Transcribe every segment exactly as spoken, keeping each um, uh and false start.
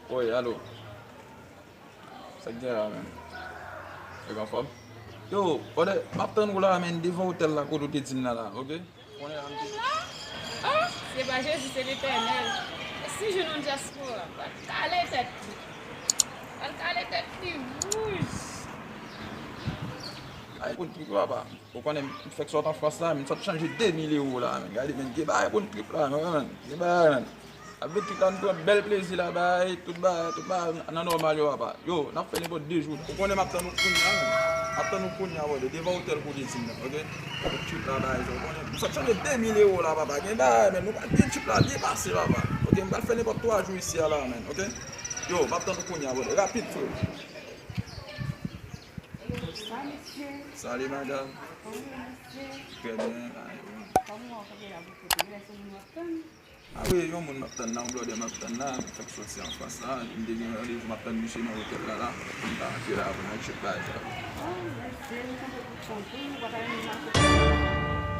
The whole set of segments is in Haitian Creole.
Oy, alo. Sa k gen la, menm? Nèg anfòm? Yo, brother, m ap tann ou la, menm, devan otèl la, kote w te di m nan la, oke? Konnen la, m te... Ah, se pa Jezi, se Letènèl. E si jwenn yon dyaspora, pral kale tèt li. Pral kale tèt li wouj. Ay, konn trip, papa. Ou konnen, m fèk sot an Frans la, m sot chanje de mil ewo la, menm. Gade, menm, gen bagay konn trip la, menm, menm. Gen bagay, menm. Avèk tout la, nou pran bèl plezi laba, tout bagay, tout bagay nan nòmal yo, papa. Yo, n ap fè nenpòt de jou. Ou konnen m ap tann ou kounye a, menm. M ap tann ou kounye a, brother, devan otèl kote di m nan, oke? Tout la, bagay sa, ou konnen. M sot chanje de mil ewo la, papa. Gen bagay, menm. Nou pral gen trip la, byen pase, papa. Oke, m pral fè nenpòt twa jou isi a la, menm, oke? Yo, m ap tann ou kounye a, brother. Rapid, frè. Bonsoir, monsieur. Salut, madame. Comment vous allez, monsieur? Très bien. Comment vous allez, vous? Ah oui, yon moun m ap tann la, yon blòdè m ap tann la, m fèk soti an Frans la, m te gen randevou, m ap tann misye nan otèl la, la, pou m ta antre la, pou n al tchek bagay sa. Oh, mesye, nou sanble pou kontou, nou pa ta renmen al kote.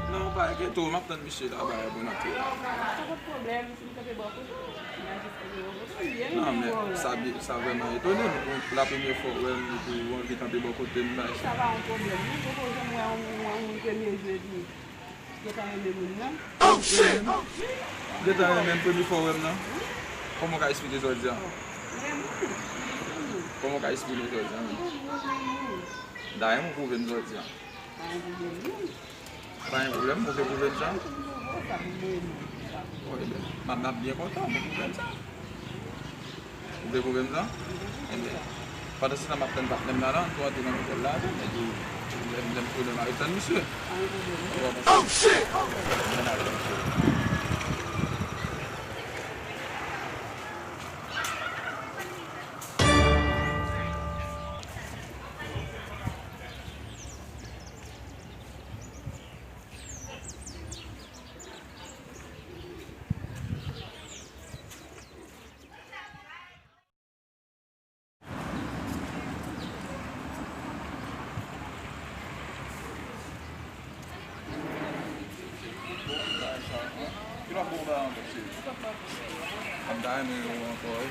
Non, pa enkyete w, m ap tann misye la, ba pou n antre la. Sa pa t pwoblèm, si m kanpe bò kote w, m a jis kanpe bò kote w, li ye, non, men sa, sa vrèman etone m, pou la premyè fwa w wè m, epi w anvi kanpe bò kote m, bay. Sa pa yon pwoblèm, non, poko janm wè yon moun, yon moun premye jou epi. Gentan renmen moun nan. Gentan renmen m premye fwa w wè m nan. Kòman w ka esplike sa w di a? Kòman w ka esplike sa w di a menm? M ta renmen w pwouve m sa w di a. Pa gen pwoblèm, ou vle pwouve m sa? Bon, ebyen, m ap, m ap byen kontan pou w pwouve m sa. Ou vle pwouve m sa? Ebyen, pandan se tan m ap tann patnè m nan la, tou antre nan otèl la avè m, epi lè m, lè m tounen, m a ret tann misye. Ou konprann? Oh, shit! Mwen ale, misye. Ki lòt bon bagay ankò, cheri? M ta renmen wè w ankò, wi.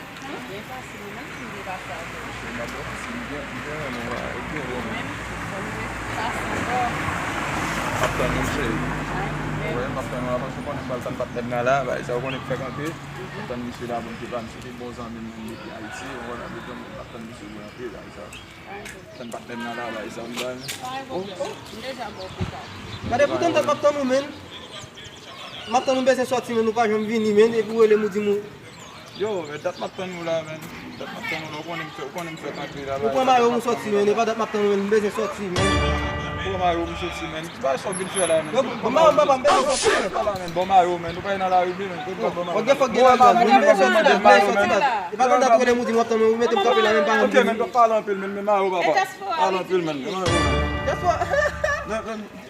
Byen pase, mwen menm si m te pase avè w. Cheri, m ap wè si m byen, m byen renmen w, wi, byen renmen. Mwen menm tou, fò m te pase ankò. M ap tann ou, cheri. Wè, m ap tann ou la, paske w konnen m pral tann patnè m nan la, bagay sa, ou konnen k fèk antre. M ap tann misye la, bon, se pa misye ki bon zanmi m menm depi Ayiti, ou konnen, m ap tann misye pou l antre, bagay sa. Tann patnè m nan la, bay sa m bay. Pa gen pwoblèm. M deja ba w pita. Gade, poutan dat m ap tann ou, menn. M ap tann ou, m bezwen sòti, menn, ou pa janm vini, menn, epi w rele m, ou di m ou... Yo, men dat m ap tann ou la, menn. Dat m ap tann ou la, ou konnen m fè, ou konnen m fè kanpe la. Ou pran mayo m sòti, menn, e pa dat m ap tann ou, menn, m bezwen sòti, menn. Ou pran mayo m sòti, menn. Ki bagay sa w vin fè la, menn? Yo, ban mayo m, papa, m bezwen sòti, menn. Pala, menn, ban mayo, menn. Ou pa nan lari vre, menn. Ou pa ban mayo. Ok, fòk gen lajan, menn, m bezwen sòti, dat m bezwen sòti, dat. E pa tann dat ou rele m, ou di m w ap tann mwen, ou mete m kanpe la, menm pa janm vini. Ok, menn, pale anpil, menn, men mayo, papa. Pale anpil, menn, men mayo, menn. Dyaspora.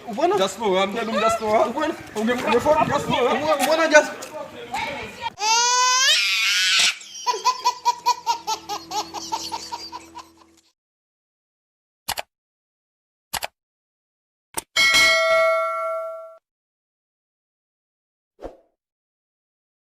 Ou pran nan dyaspora, m te di w dyaspora. Ou pran nan dyaspora.